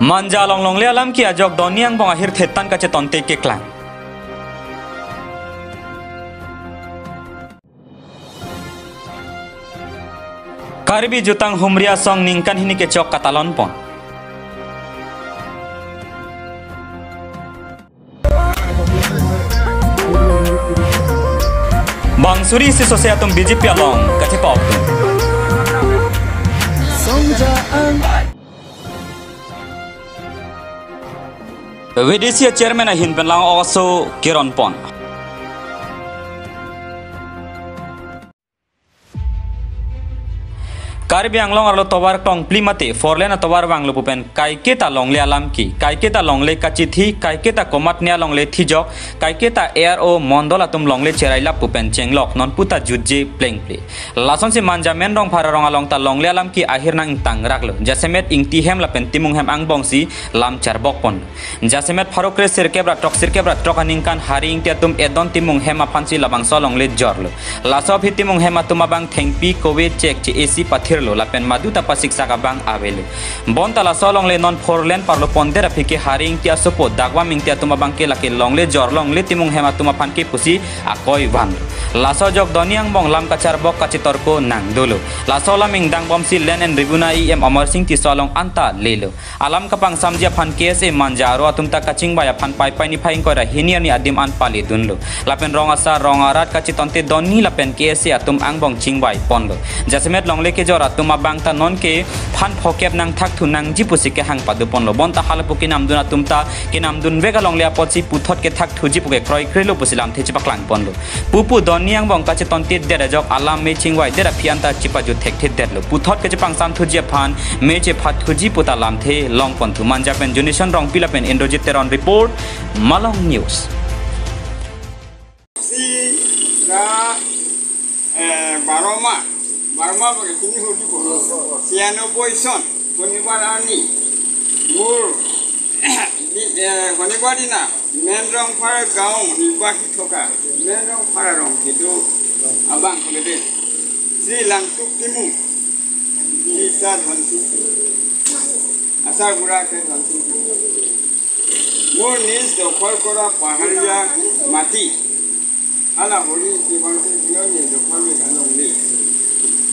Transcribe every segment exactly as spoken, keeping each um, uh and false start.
Manja along longle alam ke ajok doni angbong ahirthe tan kachetonte keklang. Karbi Jutang Humri Asong ningkan hini kechok katalon pon. Bang suri isi sose atum B J P along kachepok. V D C chairman ahin pen lang oso keron pon. Karbi Anglong arlo tovar tong pli mate four lane atovar vanglo pu pen kaiketa longle alam ke, kaiketa longle kachithi, kaiketa komatne alongle thijok, kaiketa A R O mondol atum longle cherai lap pu pen chenglok non puta jutje plengple. Lasonsi Manja Menrongphar arong along ta longle alam ke ahir nang ingtang raklo. Jasemet ingti hem lapen timung hem angbongsi lam charbok pon. Jasemet pharo kre sirkep ra throk, sirkep ra throk aningkan Hari Ingti atum edon timung hem aphansi labangso alongle jorlo. Laso aphi timung hem atum abang thengpi kove chek che-esi pathirlo lapen madu ta pasiksak abang avelo. Bonta laso alongle non four lane parlo pondet aphi ke Hari Ingti asopo Dagvam Ingti atum abang ke lake longle jor longle timung hem atum aphan ke pusi akoi van. Laso ajok doni angbong lam kacharbok kachetorko nang dolo. Laso alam ingdang bomsi Land and Revenue E M Amarsing Tisso along anta lelo. Alam kapangsamji aphan K S A Manja aro atum ta kachingvai aphan Paipai niphai ingkoi ra hini arni adim an pale dunlo. Lapen rong asar rong arat kachetonte doni lapen K S A atum angbong chingvai ponlo. Jasemet longle kejor atum abang ta nonke phan phokep nang thakthu nangji pusi kehang pado ponlo. Bonta halapu kenamdun atum ta kenamdun vek alongle apotsi puthot kethakthuji pu kekroikre lo pusi lamthe chepaklang ponlo. Pupu doni angbong kachetontedet ajok alam me chingvaidet aphi anta chepajut thekthedetlo. Puthot kachepangsamthuji aphan me chephatthuji pu ta lamthe long ponthu. Manja pen Jonison Rongpi lapen Indrajit Teron report, Malong News. Si ra, eh, baroma, baroma bagi sini hodi ko. Siano boison, konibar ani, mur, di, eh, konibar dina, Menrongphar gaon, nibahi thoka, Menrongphar arong, gitu, abang, kulede. Sri Langtuk Timung, Sri Sar Hansi, Asar Gura ke Hansi. Mur niz dokhol kora paharia mati. Hala hori kibang se jion ye dokhol me galong le.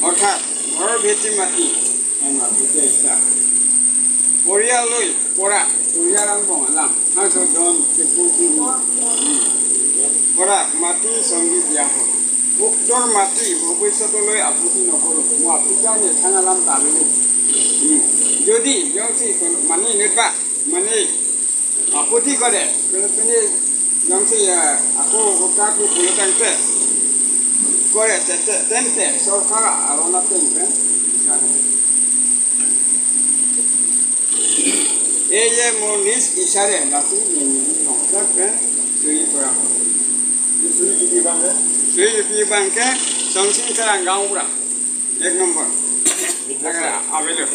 Orthat, ghor bheti mati. Ema bheti isa. Porial loi, pora, porial angbong alam. Hangso don, kepu, kepu. Pora, mati, songi, biaho. Uktor mati, bhobisot loi aputi nokoro. Mo apita ne thang alam ta lele. Hmm. Jodi, jongsi, kono, mani nitba, mani, aputi kore, pene, pene, jongsi, ya, ako, ko kaku, pulo tangte, kore, te, te, tente, sorkar, arona tente, misalnya. Eye mo niz isare, lapu, ni, ni, ni, hongkar, pen, suri, pora, suri, pipi bangke, suri, pipi bangke, songsing, sarang, gaon, pura. Ek number. Lake avelo.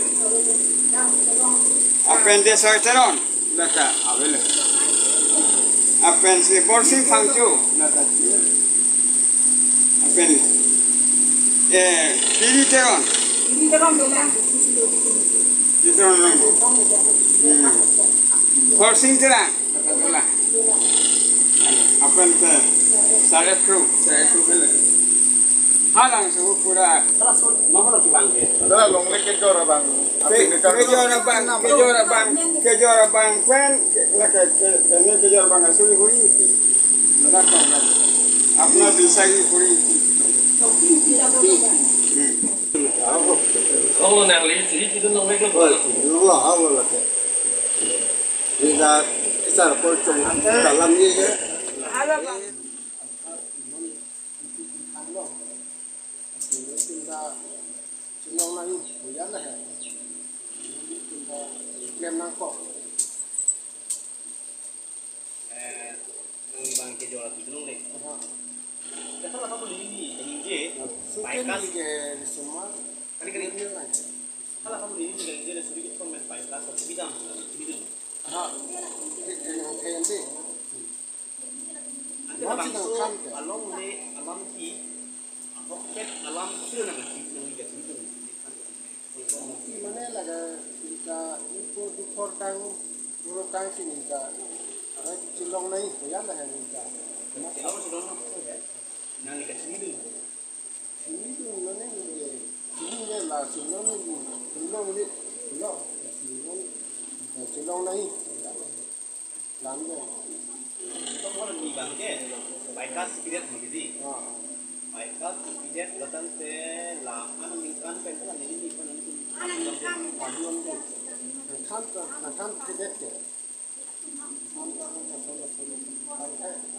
Lapen Desoi Teron, lake avelo. Lapen si Borsing Phangcho, lake. Lapen, eh, Piri Teron. Piri Teron. Hmm. Borsing Terang. Kata dola. Apen ke, saret kru, saret kru ke lagi. Halang sewu pura. Mana tu bang ke? Ada longle kejor abang. Ke-, kejor abang, kejor abang, kejor abang pen, ke, la ke, ke, kene kejor abang asuri huri. Mana kau kan? Apna bisa hi huri. Hmm. Oh, nang lihat sih, itu longle ke. Oh, longle, longle ke. Ina isar kol chong dalam ni ya. Eh, nang bang kejor tu dulu deh. Aha. Kata apa boleh ini, ini je. Sukin Baikal. Ni ke semua. Kali, kali. Ini lah. Hala kamu ini tinggal di suri ke format paling kasar, sebidang, sebidang. Ha, eh, eh, yang kayak nanti. Ante mau bang sih so, nang kan ke? Along le, alam ki, ahok ket, alam sila nang ki, nang liga sini tuh. Di mana lah ke? Ipo dukhor kang, duro kang si ningka. Arai chilong nai, hoya na ningka. Chilong, chilong na, nang ningka chini dun. Chini dun, nang ningka. Chini nai la, chilong nai, chilong nai, chilong. Chilong, chilong nai, hoya na. Lam dong. Tok mana ni bang ke, bikas pidet mo gidi. Ah, ah. Bikas pidet latang te la anam ningkan pen kan ini ni kan itu. Anam ningkan. Aduan tu. Nangkan tu, nangkan pidet ke. Nangkan tu, nangkan tu, nangkan tu.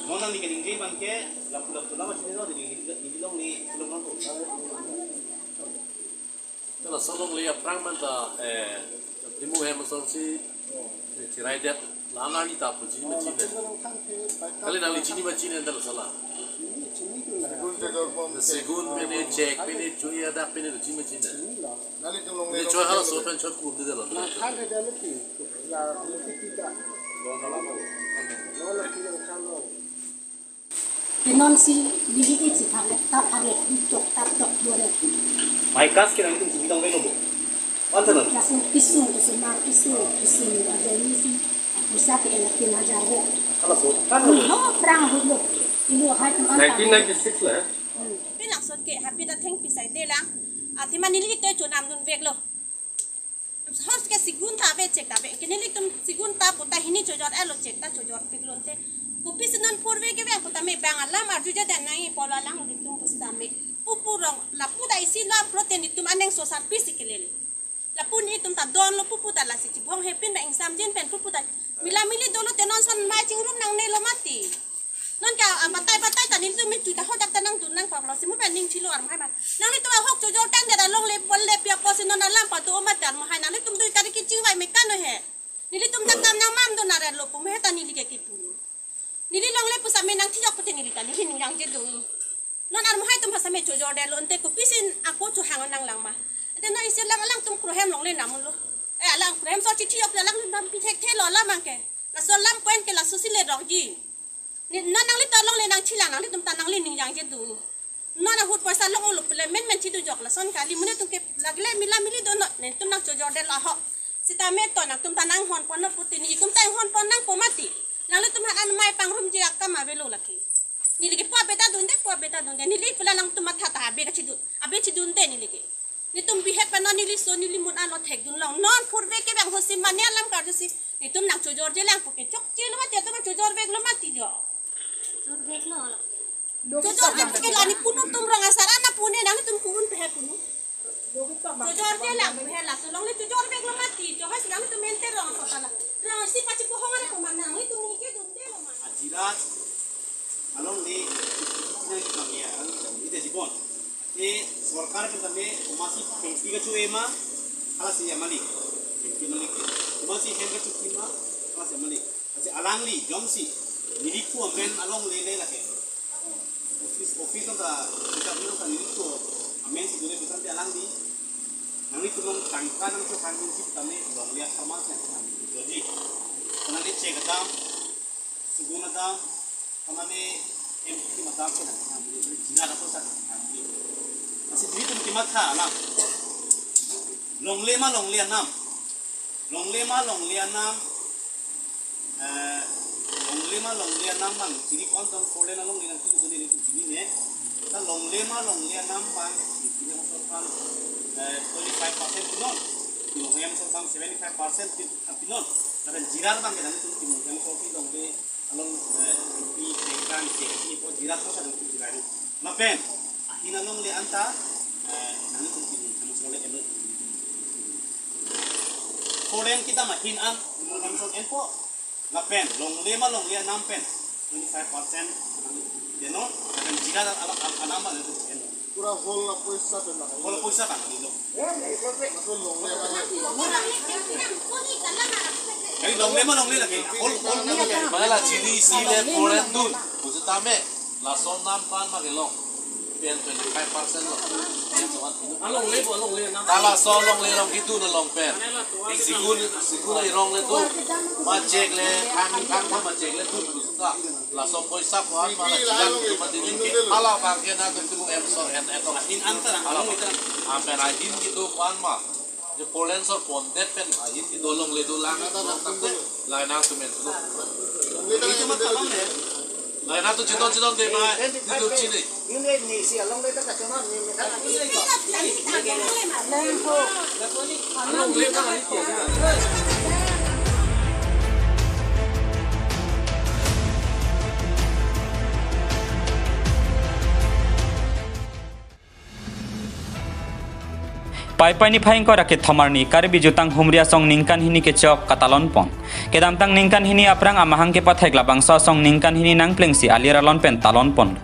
Nona ni kening bang ke, lapu lapu lama sini lo, di, di, di long ni, di long tu. Te laso longle aphrang man ta, eh, Timung hem asonsi, eh, chiraidet, la nangli ta pu chini ma chini. Kali nangli chini ma chini anta laso la. Segun pine, chek pine, choi adak pine, chini ma chini. Nangli choi halaso pen choi kum de lo. Te non si neli ke si thak le, tap thak le, tok tap tok dua le. Bikas ke nangtum chini tong velo bo. Wan thanon. Laso pisung, kusuma pisung, pisung, aja ini si, poisa ke ela tin hajar bo. Halaso, kan lo. Lo, prang hut lo. Ilu hai teman. Nineteen ninety-six la. Hmm. Pin langsot ke, happy ta theng pisai de lang. Athema neli to chonam dunvek lo. Hos ke segun ta ave chek ta ave. Ke nelitum segun ta puta hini chojor elo chek ta chojor pik lonte. Kopisi non purve ke ve puta me bang alam arju ja dan nai polo alanglitum pusitame. Pupu rong lapu ta isi lo apro te nelitum aneng sosar pisi kelele. Lapu nelitum ta don lo pupu ta lasi chibong hepin ba ingsam jin pen pupu ta. Mila mili dolo te non son mai chingrum nangne lo mati. Non ke, ah, batai batai ta nelitum mitu ta hodak ta nangdun nangkok lo si mu pen ning chilo armahai ma. Nanglitum ahok chojor tang de ta longle bol le pi apotsi non alam pado ma ta armahai nanglitum dui kari kechingvai me kan he. Nelitum ta kam nangmam do nare lo pu me ta neli ke kipu. Neli longle pusitame nangthijok pute neli ta neli ning jangje do. Non armahai atum pusitame chojor de lo ante kopisi ako chohang nanglang ma. Ante non isi lang alangtum krohem longle namun lo. Eh, alang krohem so chithijok alang bam pi thekthe lo alam ke. Laso alam point ke laso si le rongji. Ne, non nangli ta longle nangchilang, nanglitum ta nangli ning jangje do. Non ahut poisa long-olo pule menmen chidu jok lason kali, mune tum ke lagle mila mili do non, netum nang chojor de lo ho. Sitame to nangtum ta nanghon pon non pute nelitum ta inghon pon nangpo mati. Nanglitum han an mai pangrumji akam avelo lake. Neli ke po beta dunde, po beta dunde. Neli pula nangtum matha ta abe kachidun, abe chidunde neli ke. Netum bihek pen non neli so neli mun alo thekdun long. Non purve ke bang hosi mane alam karjusi. Netum nang chojorje lang puke chokche lo mati, atum chojorvek lo mati jo. Chojorvek lo. Chojorvek ke lani punu tum rong asar ana pune nangtum pun pehe punu. Chojorje lang pehe laso longle chojorvek lo mati. Chohai si nangtum mente rong asar ta la. Rong si pachi pohong ana pemang nangtum ni ke dunde lo ma. Ajira alongle nang kita ya, ite jibon. Te sorkar pen tame komatsi pengpi kacho-e ma, halasi amali. Pengpi mali ke. Komatsi hem kachopi ma, halasi amali. Lasi alangli, jongsi, nelitum amen alongle le lake. Office, office ta, kita bilang ta nelitum amen si dole pesan te alangli. Nanglitum tangka nangchohang si tame longle apharman si nangchohang. Joji. Nangli chek adam, segun adam, kamane M P madam ke nang, nang, jina dapat sa nang. Lasi diri tum kimat ha, alam. Longle ma longle anam. Longle ma longle anam. Eh, longle ma longle anam bang. Chiri kon tong kole na longle nang tu kone ni tu chiri ne. Ta longle ma longle anam bang. Chiri na sorkar, eh, twenty-five percent pinon. Pinon yang sorkar seventy-five percent pin-, pinon. Karena jirar bang kita ni tu pinon yang sorkar longle along, eh, pi pengkang ke, ipo jirat ko sadang tu jirai. Lapen, ahin alongle anta, eh, nangtum Timung Hemsol le elo. Kolen kita mahin an, Timung Hemsol enpo. Lapen, longle ma longle anam pen, twenty-five percent deno, lapen jirat ala, ala, anam ma deno. Pura whole la poisa pen bang. Whole poisa bang deno. Laso longle ma. Kali longle ma longle lagi. Whole, whole ma longle. Mane la chiri isi le polen dun. Pusitame. Laso anam pen ma kelong. Pen twenty-five percent lo. Alongle bo longle anam. Ta laso longle along kedun along pen. Segun, segun arong le dun. Ma chek le, ang, ang ma chek le dun. Pusita. Laso poisa ko-an ma la chek le dun. Hala bang ke nangtum Timung Hemsol en, en. Ahin anta na, along ita. Pen ahin kedo ko-an ma. Je Poland sor pondet pen ahin kedo longle dolang. Laina tu men tu. Laina tu chitong chitong de ma. Ni tu chini. Paipai niphai ingkoi ra kethom arni Karbi Jutang Humri Asong ningkan hini kechok katalon pon. Kedamtang ningkan hini aphrang amahang kepathek labangso asong ningkan hini nangplengsi alir alon pen talon pon.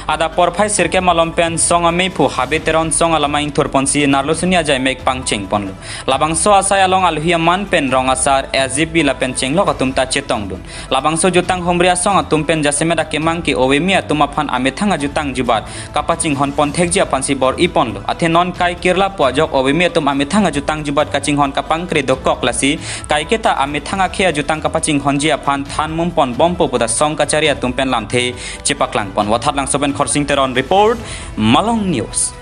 Adap porphai sirkep malom pen song ameiphu Habe Teron song alama ingthur ponsi Narlusuni ajaimek pangcheng ponlo. Labangso asai along alohi aman pen rong asar, S G B lapen chenglok atum ta chetongdun. Labangso Jutang Humri Asong atum pen jasemet akemang ke ove me atum aphan amethang ajutang jubat kapachinghon pon thekji aphansi bor-i ponlo. Athe non kai kirla pu ajok ove me atum amethang ajutang jubat kachinghon kapangkre dokok, lasi kaiketa amethang akhei ajutang kapachinghonji aphan than mum pon bompo puta song kachari atum pen lamthe chepaklang pon. Vothatlangso pen Khorsing Teron report, Malong News.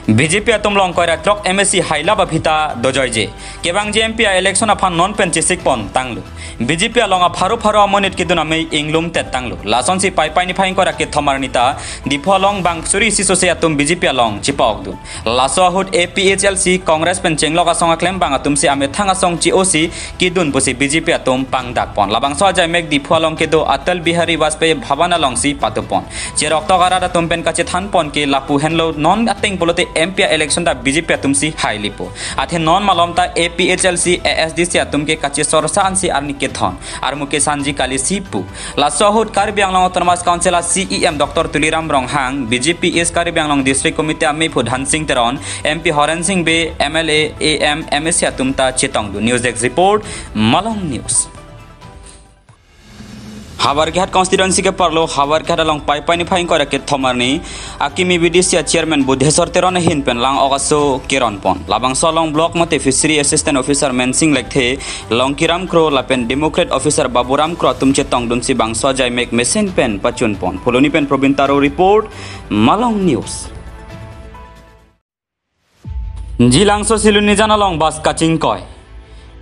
B J P atum along koira throk M A C hailap aphi ta dojoije. Kevangji M P a-election aphan non pen chesik pon tanglo. B J P along apharo pharo amonit kedun amei inglum tet tanglo. Lasonsi Paipai niphai ingkoi ra kethom arni ta Diphu along bang suri isi sose atum B J P along chepa-okdun. Laso ahut A P H L C, Congress pen chenglok asong aklembang atumsi amethang asong che-osi kedun pusi B J P atum pangdak pon. Labangso ajaimek Diphu along kedo Atal Bihari Vajpayee Bhavan alongsi pado pon. Cheroktok arat atum pen kachethan pon ke lapu henlo, non ateng pulote M P a-election ta B J P atumsi hailipo. Athe non malom ta A P H L C, A S D C atum ke kachesorsa ansi arni kethon armu kesanji kalisi pu. Laso ahut Karbi Anglong Autonomous Council a C E M Doctor Tuliram Ronghang, B J P East Karbi Anglong District Committee ameiphu Dhansing Teron, M P Horen Sing Bey, M L A, A M, M A C atum ta chetongdun. News Desk report, Malong News. Howraghat constituency keparlo Howraghat along Paipai niphai ingkoi ra kethom arni akimi B D C a chairman Budheswar Teron ahin pen lang-ok aso keron pon. Labangso along block mate fishery assistant officer Mensing Lekthe, Longkiram Kro lapen Democrat officer Baburam Kro atum chetongdunsi bangso ajaimek mesen pen pachun pon. Phuloni pen Probin Taro report, Malong News. Jilangso Silonijan along bus kachingkoi.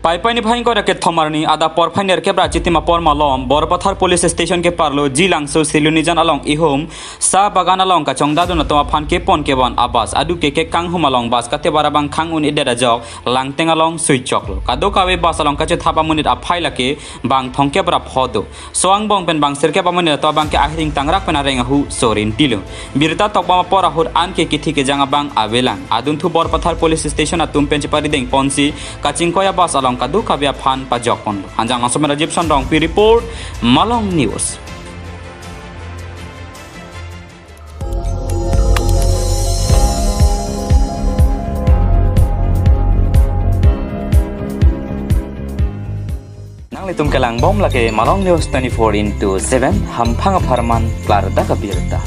Paipai niphai ingkoi ra kethom arni adap porphai nerkep ra chitim apor malom Borpathar Police Station keparlo Jilangso Silonijan along ihum sa bagan along kachongdadun atum aphan kepon kevon a-bus adu ke kekanghum along bus katebar abang khang un-edet ajok langteng along suichoklo. Kadokave bus along kachethap amonit aphai lake bang thomkep ra pho do. So angbong pen bang sirkep amonit atum abang ke ahiring tangrak pen areng ahu so rintilo. Birta tokbom apor ahut an ke kithi kejang abang avelang. Adunthu Borpathar Police Station atum pen cheparideng ponsi kachingkoi a-bus along kadokave aphan pajok ponlo. Hanjanglangso pen Rajiv Son Rongpi report, Malong News. Nanglitum kelangbom lake Malong News twenty-four into seven, hamphang apharman klardak abirta.